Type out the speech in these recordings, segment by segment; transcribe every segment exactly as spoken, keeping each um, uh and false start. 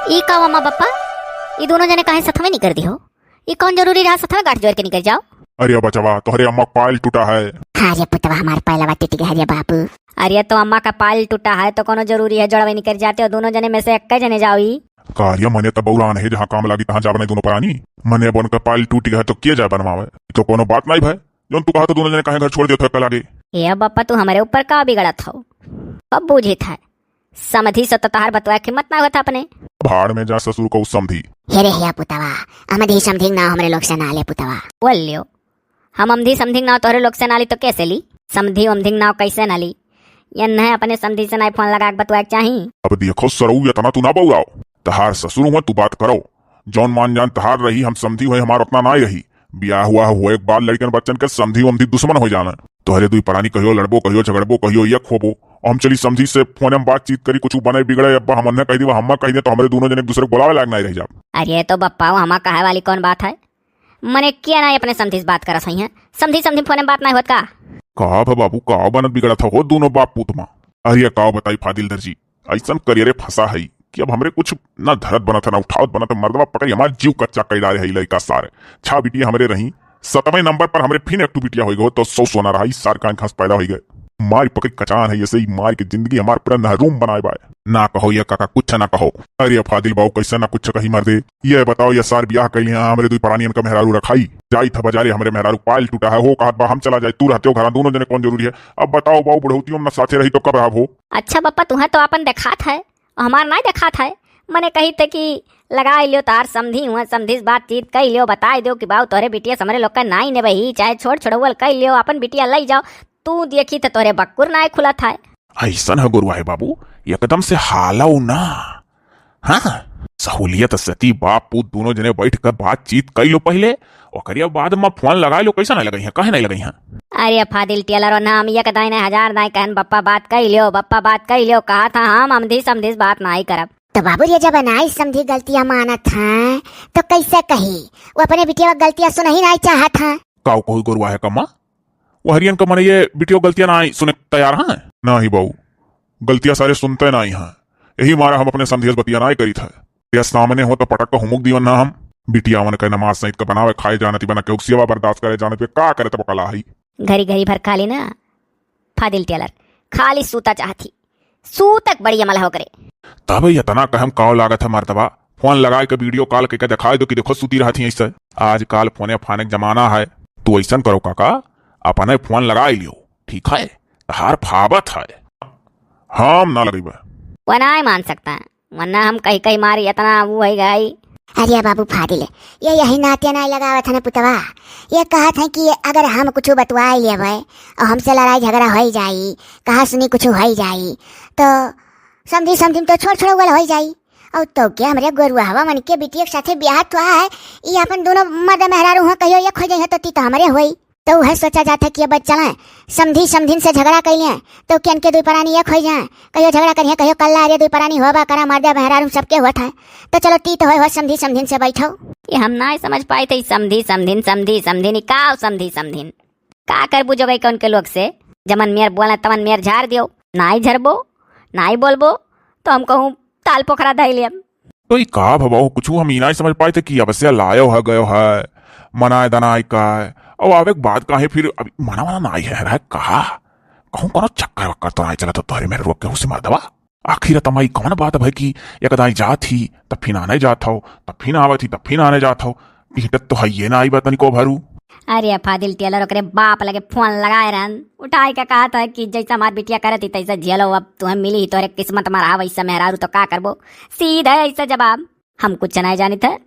ई का अम्मा बप्पा, ई दोनों जने काहे सथवे निकर दिहो? ई कौन जरूरी रहा सथवे गांठ जोड़ के निकर जाओ? अरे बचवा, तोहरे अम्मा क पायल टूटा है। हाँ रे पुतवा, हमार पायलवा टूट गया रे बाबू। अरे तो अम्मा का पायल टूटा है तो कोनो जरूरी है जोड़वे निकर जाते हो, दोनों जने में से एक जने जाओ ई। का रे, मने त बौरान है, जहाँ काम लागी तहाँ जाब नहीं दोनों परानी। मने बन का पायल टूट गया है तो के जाए बनवावे? तो कोनो बात नहीं भाई, जौन तू कहा तो दोनों जने काहे घर छोड़ देत हो एक लागे। ए बप्पा, तू हमरे ऊपर का बिगड़त हो? अब बूझित है, समधी से तो तहार बतवाए के हिम्मत ना होत अपने। भाड़ में जा ससुर को समधी। हे रे हिया पुतवा, अमधी समधी नाव हमरे लोग से ना ले पुतवा। बोल लियो, हम अमधी समधी नाव तोहरे लोग से ना ली तो कैसे ली? समधी अमधी नाव कैसे ना ली? ये नहीं अपने समधी से ना फोन लगा के बतवाए के चाही। अब देखो सरऊ, इतना तू ना बौराओ, तहार ससुर हुआ, तू बात करो। जौन मान जान तहार रही, हम समधी हुए, हमार उतना नाई रही। बियाह हुआ हुए के बाद लड़कन बच्चन के समधी उमधी दुश्मन हो जाना। तोहरे दुई परानी कहियो लड़बो, कहियो झगड़बो, कहियो एक होबो। हम चली समधी से फोन में बातचीत करी, कुछ बने बिगड़े, अब्बा हम अन्हे कह दीवा, हम्मा कह दे, तो हमरे दोनों जने एक दूसरे को बुलावे लायक नहीं रह जाब। अरे तो बप्पा, वो हमा कहे वाली कौन बात है? मने किया ना अपने समधी से बात करत हई हैं? समधी, समधी फोन में बात नहीं होत का? का भा बाबू, का बनत बिगड़त हो दोनों बाप पूत मा? अरे का बताई फादिल दर्जी, ऐसन करियरे फंसा है कि अब हमरे कुछ ना धरत बनत है, ना उठावत बनत है। मर्दवा पकड़ी हमार जीव कच्चा कई डाले है लइका सार। छह बिटिया हमरे रही, सतवें नंबर पर हमरे फिन एक ठू बिटिया होई गो, तो सौ सोना रहा, ई सार कान घास पैदा होई गए। मारी पकड़ी कचान है, ऐसे ही मार के जिंदगी हमार पूरा नहरूम बनाए बाय। ना कहो ये काका, कुछ ना कहो। अरे फादिल बाऊ, कैसे ना कुछ कही मर्दे। ये बताओ, ये सार बियाह कैली हैं, हमरे दुई परानियन का मेहरारू रखाई? जाई था बाजारे, हमरे मेहरारू पायल टूटा है, हो कहत बा हम चला जाए, तू रहते हो घरा, दोनों जने कौन जरूरी है? अब बताओ बाऊ, बुढ़ौतियों में ना साथे रही तो कब रहब हो? अच्छा बप्पा, तुहें तो अपन देखात है, हमार नाई देखात है। मने कही थे कि लगाई लियो तार समधी हुआ, समधी से बातचीत कई लियो, बताई दियो कि बाऊ तोहरे बिटिया से हमरे लोग का नाई ने बही, चाहे छोड़ छोड़ौल कई लियो, अपन बिटिया लई जाओ। तू देखी तो तोहरे बक्कुर नाई खुलत है। ऐसन है गुरुआ है बाबू, एकदम से हालव ना। हाँ, सहूलियत सती बाप पूत दोनों जने बैठ कर बातचीत कई लो पहले, ओकरे बाद में फोन लगाई लो। कैसा नहीं लगाई है, काहे नहीं लगाई है? अरे फादिल टेलर, ना हम एक दाई नहीं हजार दाई कहन, बप्पा बात कई लियो, बप्पा बात कई लियो, कहा था हम अमधी समधी से बात नहीं करब। तो बाबू रे, जब नाई समधी गलतियां मानत हैं, तो कैसे कही? वो अपने बिटिया की गलतियां सुनही नाई चाहत हैं। काऊ कोई गुरुआ है कम्मा? वो हरियन का मने ये बिटियो गलतियां नाई सुने तैयार हैं? नाही बाऊ, गलतियां सारे सुनते नाई हैं। यही मारा हम अपने समधिया से बतिया नाई करीत है। ये सामने हो तो पटक का हुमुक दीवन ना हम। बिटियावन के नमाज सहित का बनावे खाए जानती बना के सेवा बर्दाश्त करे जानती बे का करे तब कला है। घरी घरी भर खाली ना फादिल टेलर, खाली सूता चाहती। सूतक बड़ी अमल हो करे। तब इतना कहम काव लागत है मर्दबा, फोन लगाए के वीडियो कॉल करके दिखाए दो कि देखो सूती रहती है इससे। आजकल फोने फाने के जमाना है। तू ऐसन करो काका, अपने फोन लगाए लियो, ठीक है? तहार फाबत है, हम ना लगेबे। वो नाई मान सकता है, वरना हम कही कही मारी इतना वो है गई। अरे बाबू फादिल, ये यही नाते नाई लगावत है ना पुतवा। ये कहत है कि अगर हम कुछ बतवाए लेबे और हमसे लड़ाई झगड़ा होई जाई, कहा सुनी कुछ होई जाई, तो समधी समधी में तो छोड़ छोड़ वाला होई जाई। और तो क्या हमरे गोरुआ हवा मन के बिटिया के साथे ब्याह तो है, ये अपन दोनों मर्द मेहरारू हुआ कहियो एक हो जाई है तो ती तो हमरे होई। तो वह सोचा जात है कि अब चलें, समधी समधिन से झगड़ा कइलें, तो कि इनके दुई परानी एक होइ जाएं। कहियो झगड़ा करिहें, कहियो कल्ला, अरे दुई परानी होबा करा, मर्दे मेहरारू सबके होत है। तो चलो तीत होए हो, समधी समधिन से बैठो। ये हम नाई समझ पाइत है, समधी समधिन, समधी समधिन, ई का समधी समधिन? का करबू जोगई के उनके लोग से? जमन मेर बोले तमन मेर झार दियो, नाई झरबो, नाई बोलबो, तो हम कहूँ ताल पोखरा धई लेब। तो ई का भवाओ, कुछ हम ई नाई समझ पाइत है कि अवश्य लायो है, गयो है, मनाए दनाए का है, और आवे के बाद काहे फिर अभी मना वना नाई है, रहे कहा, कहूँ कोनो चक्कर वक्कर तो नाई चला तो तोहरे मेरे रोक के उसे मर दवा। आखिर तमाई कौन बात है भाई कि एक दाई जात ही, तब फिन आने जात हो, तब फिन आवत ही, तब फिन आने जात हो, पीटत तो है ये ना आई बा तनिको भरू। अरे फादिल टेलर ओकरे बाप लगे फोन लगाए रहन, उठाए के कहत है कि जैसा हमार बिटिया करत ही तैसे झेलो, अब तुम्हें मिली ही तोहरे किस्मत में रहा वैसा मेहरारू तो का करबो। सीधा ऐसा जवाब, हम कुछ नहीं जानित है,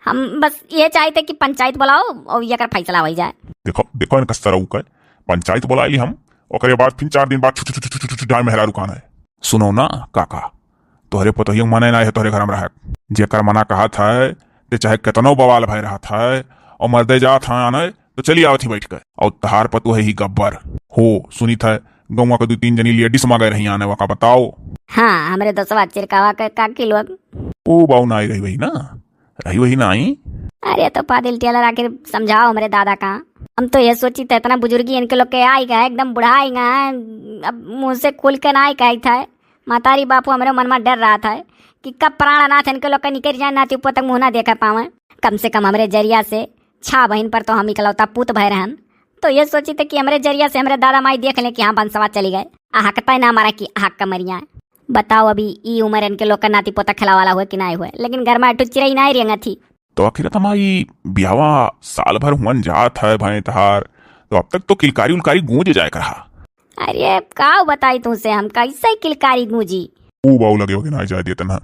हम बस ये चाहित है कि पंचायत बुलाओ और ये कर फैसला हो जाए। देखो, देखो इनका सरऊ का, पंचायत बुला ली हम, ओकरे बाद फिर चार दिन बाद छु, छु, छु, छु, छु, छु, डाय मेहरारू कान है। सुनो ना काका, तोहरे पतोहियो मने ना है तोहरे घर में रहक। जेकर मना कहत है, ते चाहे केतनो बवाल भय रहत है, और मर्दे जात है आने, तो चली आवत ही बैठ के। और तहार पतोह ही गब्बर हो, सुनित है, गौवा के दू तीन जनी लेडीज मांगे रही आने, वका बताओ। हाँ, हमरे दसवा चिरकावा के काकी लोग। ओ बाऊ ना आई रही वही ना, रही वही ना आई। अरे तो फादिल टेलर आखिर समझाओ हमरे दादा का। हम तो ये सोची थे इतना बुजुर्गी इनके लोग के आई गए, एकदम बुढ़ाई गए, अब मुँह से खुल के ना आई कही था। मतारी बापू हमरे मन में डर रहा था कि कब प्राणनाथ इनके लोग के निकरि जाए, नाती पोतक मुँह ना देखे पावे। कम से कम हमरे जरिया से छह बहिन पर तो हम इकलौता पूत भए रहन। तो ये सोचित है कि हमरे जरिया से हमरे दादा माई देख लें कि हाँ, बंसवा चली गए। अहकतै ना मरा कि अहक के मरिया। बताओ, अभी ई उमर इनके लोग के नाती पोता खेलावाला हुए कि नाहीं हुए, लेकिन घर में अठू चिरई नाहीं रेंगत ही। तो आखिर त माई, बियावा साल भर हुअन जात है भैं तहार, तो अब तक तो किलकारी उलकारी गूंज जाए कर हा। अरे, का बताई तुमसे, हम कैसे किलकारी गूंजी? ऊ बाऊ लगे होके ना जाए देतन हा।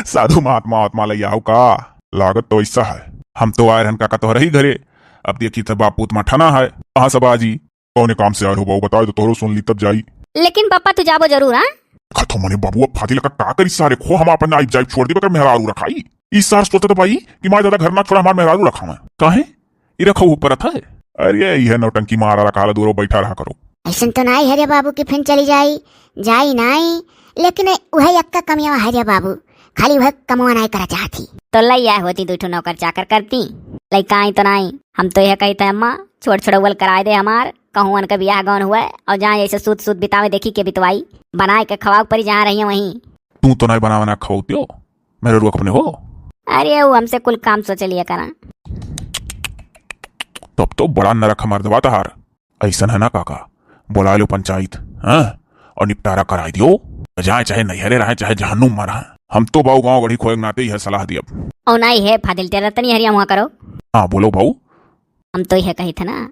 साधु महात्मा आत्मा लई आओ का? लागत तो ऐसा है। हम तो आए रहन काका तोहरे ही घरे। अब देखी त बाप पूत मा ठना है। कहाँ सब आजी? कौने काम से आए हो बाऊ? बताए तो तोहरो सुन ली तब जाई। लेकिन पापा, तू जाबो जरूर, हाँ? खतो मने बाबू, अब फाजिल का, का करी सारे? खो हम आपन आइब जाइब छोड़ देबे कर मेहरारू रखाई। ई सार सोचत बाई कि माँ दादा घर ना छोड़ा हमार मेहरारू रखावे। काहे? ई रखो ऊपर था। अरे, यह नौटंकी मारा रखा ला, दूरो बैठा रहा करो। ऐसन तो नाई है रे बाबू कि फिन चली जाई, जाई नाई, लेकिन उहे यक्का कमिया है रे बाबू, खाली उहे कमवा नाई करा चाहती। तो लई आए होती, दू ठो नौकर चाकर करती, लइका आई तो नाई। हम तो यह कही थे अम्मा, छोट छोड़ौवल कराए दे हमार, कहूँ उनका बियाह गौन हुए और जहाँ ऐसे सूत सूत बितावे, देखी के बितवाई, बनाए के खवाओ परी जहाँ रहिए वहीं। तू तो नाई बना बना खवाओ त्यो, मेरे रुख अपने हो। अरे, वो हमसे कुल काम सोचे लिया करा। तब तो बड़ा नरक हमार दबा तहार। ऐसन है ना काका, बोला लो पंचायत, हाँ? और निपटारा कराई दियो। जाए चाहे नैहरे रहे, चाहे जहन्नुम में रहे। हम तो बाऊ गाँव गढ़ी खोए के नाते यह सलाह दियब। और नाई है फाजिल, तेरा तनी हरिया हुआ करो। हाँ, बोलो बाऊ। हम तो यह कही थे ना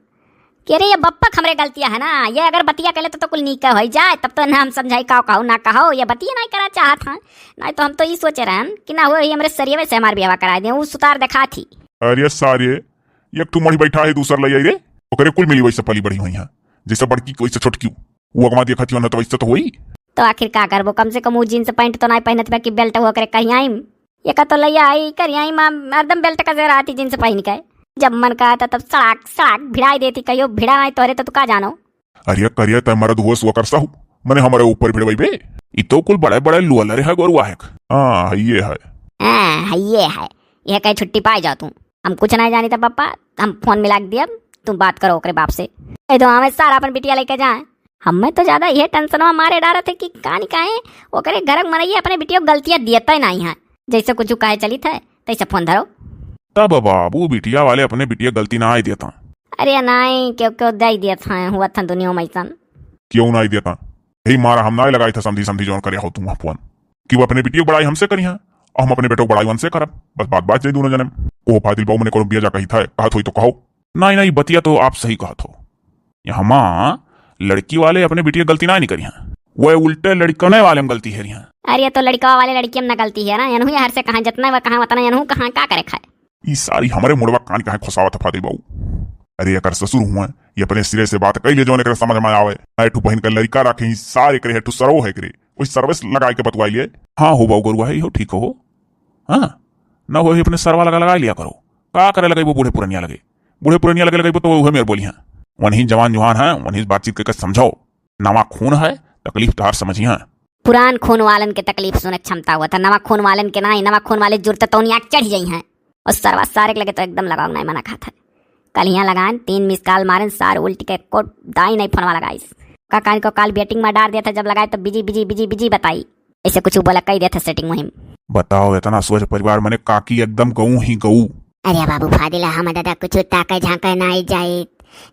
कि अरे, ये बप्पक हमरे गलतिया है ना, ये अगर बतिया कहले तो, तो कुल नीक होई जाए, तब तो ना हम समझाई काव कहो ना कहो, ये बतिया नाई करा चाहत हैं। नाई तो हम तो ई सोचे रहन कि ना हो, ये हमरे सरियवे से हमार बियाह कराए दे, ऊ सुतार देखा थी। अरे सारे, एक ठू मढ़ी बैठा है, दूसर ले आई रे, ओकरे कुल मिली वैसे पली बड़ी हुई है, जैसे बड़की वैसे छोटकी, वो अगवा देखा थी तो वैसे तो होई। तो आखिर का करबो, कम से कम ऊ जींस पैंट तो नाई पहनत बा कि बेल्ट हो करे कहीं आई। ये का तो लैया आई करियाई माँ, हरदम बेल्ट का जरा आती जींस पहिन के। जब मन का आता तब सड़ाक सड़ाक भिड़ाई देती, कहियो भिड़ा नाई तोहरे तो तू का जानो। अरे करिया तय मरद हुआ सुआ कर साहू, मने हमारे ऊपर भिड़वाई बे। ई तो कुल बड़े बड़े लुअलर है गोरुआ है। हाँ, है ये है। हाँ, है ये है। ये कहीं छुट्टी पाए जाओ तू। हम कुछ नहीं जानी था पापा, हम फोन मिला के दिया, तू बात करो ओकरे बाप से। ए तो हमें सारा अपन बिटिया लेके जाए। हमें तो ज्यादा ये टेंशनवा मारे डारत है कि कानी काहे ओकरे घर के मनई अपने बिटिया को गलतियां दियत ही नाई है। जैसे कुछ कहे चलित है, तैसे फोन धरो। तब बाबू बिटिया वाले अपने बिटिया गलती ना आए देता। अरे नाई, क्यों, क्यों दे देत हैं, हुआ था दुनिया में ऐसन। क्यों ना आए देता? यही मारा हम ना लगाई था समधी, समधी जौन करे हो तुम फोन कि वो अपने बिटिया को बड़ाई हमसे करी हैं और हम अपने बेटो को बड़ाई उनसे करब। बस बात बात जाई दोनों जने। ओ फाजिल बाबू, मने कोनो बिया जा कही था, कहत होई तो कहो। नाई, नाई, बतिया तो आप सही कहत हो। यहाँ माँ लड़की वाले अपने बिटिया गलती ना नहीं करी हैं, वो उल्टे लड़कने वाले में गलती हेरी हैं। अरे तो लड़का वाले लड़की में ना गलती है ना, यनहू हर से कहाँ जितना वह कहाँ उतना यनहू कहाँ का करे खाए। ई सारी हमरे मुड़वा कान काहे खोसावत है फाजिल बाबू? अरे एकर ससुर हुआ, ये अपने सिरे से बात कइले जौन एकरे समझ में आवे। ना एठू बहिन का लड़का रखे, ई सार एकरे हेठू सरवो है एकरे, कोई सर्विस लगाए के बतवाई लिए। हाँ हो बाबू गरुआ है, इहो ठीक हो। हाँ, ना हो अपने सरवा लगा लगा लिया करो। का करे लगे वो बूढ़े पुरनिया लगे? बूढ़े पुरनिया लगे लगे तो उहे मेर बोली हैं। वनही जवान जुहान है, वनही बातचीत करके समझाओ। नवा खून है, तकलीफ तार समझी हैं। पुरान खून वालन के तकलीफ सुने क्षमता हुआ था, नवा खून वालन के नाई, नवा खून वाले जुरते तौनिया चढ़ जाई हैं। और सरवा सारे के लगे तो एकदम लगाव नाई मना खात है। कल यहाँ लगान, तीन मिस कॉल मारन, सार उल्ट के को दाई नहीं फोनवा लगाइस। का कान को कॉल वेटिंग में डार दिया था, जब लगाए तो बिजी, बिजी, बिजी, बिजी बताई। ऐसे कुछ बोला कही देता सेटिंग मुहिम। बताओ, इतना सोच परिवार मने काकी एकदम गऊ ही गऊ। अरे बाबू फादिला, हम दादा कुछ ताके झांके ना आई जाए,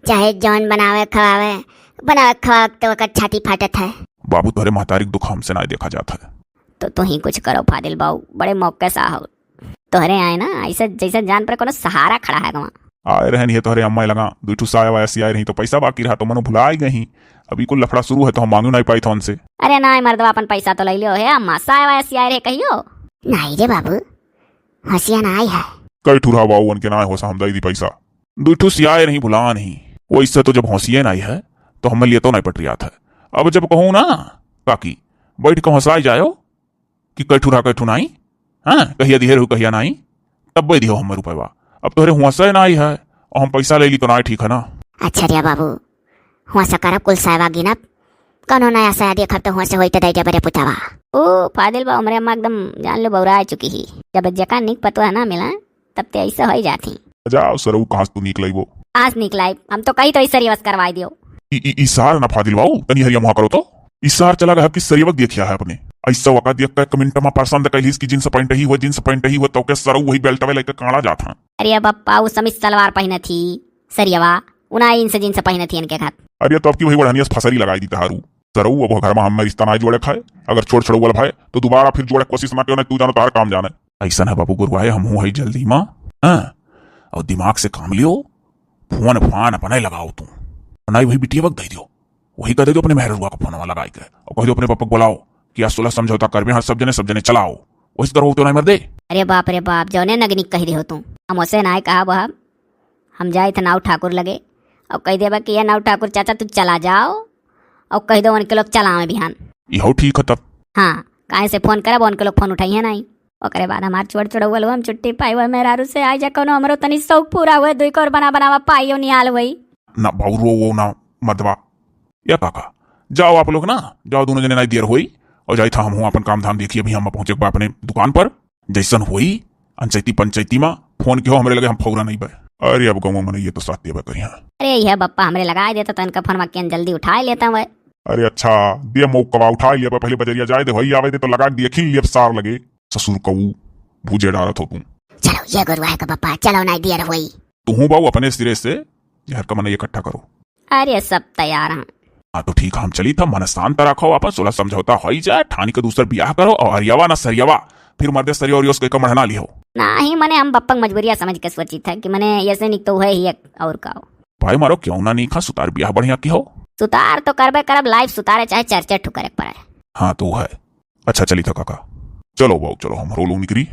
चाहे जौन बनावे खवावे, बनावे खवावे तो ओकर छाती फाटत है। बाबू तोहरे महतारी के दुख हमसे ना देखा जात है। तो तू ही कुछ करो फादिल बाबू, बड़े मौके सा हो। तोहरे आए ना ऐसे जैसे जान पर कोनो सहारा खड़ा है गवा। आए रहन ये तोहरे अम्मा लगा, दू ठू साया वाया सियाए रही तो पैसा बाकी रहा तो मनो भुलाई गई। अभी कुल लफड़ा शुरू है तो हम मांगू नहीं पाई था उनसे। अरे नाई मर्दवा, अपन पैसा तो ले लियो है अम्मा, साया वाया सियाए रहे कहियो। नाई रे बाबू, हंसिया ना आई है। कई ठुरा बाऊ उनके ना हो सा हम दई दी पैसा। दू ठू सियाए रही भुला नहीं, वो इससे तो जब हंसिए नहीं है तो हमें लिए तो नहीं पटरियात है। अब जब कहूँ ना काकी बैठ के हंसाई जायो कि कई ठुरा कई ठु नाई, हाँ, कहिया दिहे रहू कहिया नाई, तब दिहो हमें रुपयवा। अब तोहरे हुआसा नाई है और हम पैसा ले ली तो नाई ठीक है ना। अच्छा रे बाबू, हुआसा करब कुल सायवा गिनब, कौनो नया साया देखब तो हुआसे होई तो दे देबे रे पुतावा। ओ फादिल बा, हमरे अम्मा एकदम जान लो बौरा आ चुकी ही। जब जेका निक पतोह ना मिला तब ते ऐसा हो ही जाती। जाओ सरऊ, कहाँ से तू निक लाइबो? कहाँ से निक लाइब? हम तो कही तो ऐसा रिवर्स करवाई दियो। ई, ई, ई सार ना फादिल बाऊ, तनी हरिया मुहा करो तो। ई सार चला गया कि सरियवक देखिया है अपने। ऐसा वका दिया एक मिनट मा पसंद कैलिस कि जींस पैंट ही हुआ, जींस पैंट ही हुआ, तो के सरऊ वही बेल्टवे लेके काड़ा जात हाँ। अरे बप्पा, उ समीज सलवार पहिनत ही, सरियवा, उना इनसे जींस पहिनत ही इनके खात। अरे तो अब की वही बढ़निया से फसरी लगाई दी तहारू। सरऊ अब घर मा हमें रिश्ता ना जोड़े खाए, अगर छोड़ छोड़ वाला भाई तो दोबारा फिर जोड़े कोशिश ना करो, नहीं तू जानो तहार काम जाने। ऐसा ना बाबू गुरुआए, हम हूँ है जल्दी मा। हाँ, और दिमाग से काम लियो, फोन फान अपने लगाओ तू, नहीं वही बिटिया वक्त दे दियो। वही कह दे दो अपने मेहरुआ का फोनवा लगाई के और कह दो अपने पापा को बुलाओ कि आज सुलह समझौता करबे, हाँ सब जने, सब जने चलाओ, वही करो तो नहीं मर दे। अरे बाप रे बाप, जौने नगनी कह दे हो तू, हम उसे ना कहा बहब। हम जाए थे नाऊ ठाकुर लगे और कह देबा कि ये नाऊ ठाकुर चाचा तू चला जाओ और कह दो उनके लोग चलावे बिहान। इहो ठीक है तब। हाँ, काहे से फोन करब, उनके लोग फोन उठाई है नहीं। ओकरे बाद हमार चोर चुड़ौल हम छुट्टी पाई हुआ मेहरारू से, आई जा कोनो हमरो तनी शौक पूरा हुए, दुई कोर बना बनावा पाइयो निहाल हुई। ना बाबू रो वो ना मदवा। या काका, जाओ आप लोग ना, जाओ दोनों जने, नाई देर होई। और जाई था हम हूँ अपन काम धाम देखी, अभी हम पहुँचे बा अपने दुकान पर। जैसन होई अंचैती पंचैती मा फोन के हो हमरे लगे, हम फौरन अइबे। अरे अब गाँव में ये तो साथ देबे करिहा। अरे यह बप्पा हमरे लगाए देता तो इनका फोन मा केन जल्दी उठाए लेता हुए। अरे अच्छा, दे मौका उठाए लिया, पहले बजरिया जाए दे, होई आवे दे तो लगा दिए, खिल लिया सार लगे। ससुर कऊ भूजे डारत हो तुम। चलो ये गुरुआ का बप्पा, चलो नाई देर होई। तुहू बाऊ अपने सिरे से जहर का मन इकट्ठा करो। अरे सब तैयार हैं। हाँ तो ठीक, हम चली था, मन शांत रखो, अपन सुलह समझौता होई जाए, ठानी के दूसर बियाह करो और हरियावा ना सरियावा, फिर मर्दे सरिया और उसके कमर ना लिहो। नाही, मने हम बप्पा के मजबूरिया समझ के सोची था कि मने ऐसे नहीं तो है ही एक और का हो। भाई मारो क्यों ना नहीं खा सुतार बियाह बढ़िया की हो। सुतार तो करबे करब, लाइव सुतारे चाहे चार चार ठो करे पड़े। हाँ तो है। अच्छा चली था काका, चलो बाऊ चलो हम रोलू निकरी।